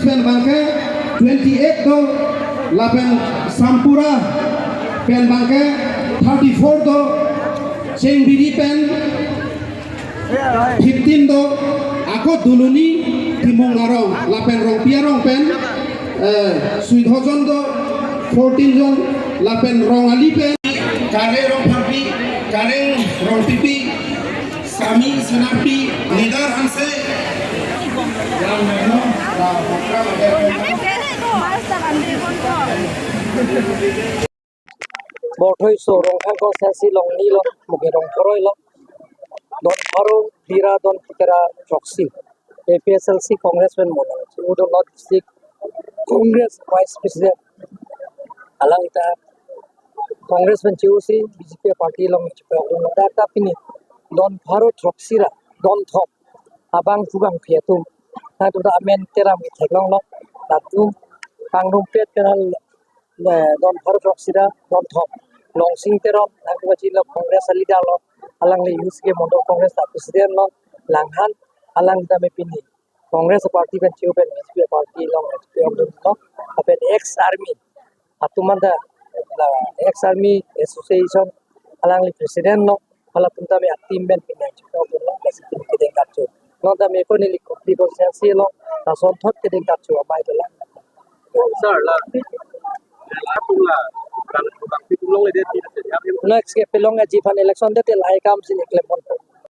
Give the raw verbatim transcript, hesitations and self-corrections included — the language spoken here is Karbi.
pen abangke twenty eight do, lapen Sampura pen abangke thirty four do, Chengbiri pen fifteen do, ako Doloni Timung arong lapen Rongpi arong pen eh, Suidhojon do, fourteen jon, lapen Rong Ali pen Kare Rongpharpi, Kareng Rongpipi, Sami Senarpi, Nidar Hanse, Borthoi so Rongkhang constituency along nilo, muke Rongkhoroi lo, Don Pharo, Bira Don Tikara Choksi, A P H L C Congress pen monang, Udo North District Congress Vice President, alang ta Congress pen chusi B J P party along chupe uno ta ta pini Don Pharo Choksi ra Don Thom abang kubang phi atum, na tu ta amen teram ke theklong lo, latum kangrumpet kenal le Don Pharo Choksi ra Don Thom, Longsing Teron, nangkebachilo Congress a leader lo, alangli U C K Mondol Congress a president lo, Langhan, alang tame pini Congress party pen cheu pen B J P party along cheu lo, lapen ex army atum anta, la ex army association alangli president lo, halatum tame a team pen pini cheu lo, lasi pini kedeng karcho. Non tame ko neli Kopili constituency lo, lason thot kedeng karcho amei dolang. Sir, la, la pula, kan, kan, pi pulong le dia, dia, dia, dia. Next ke pelong aji aphan election de te lahai kam si ni klem pon.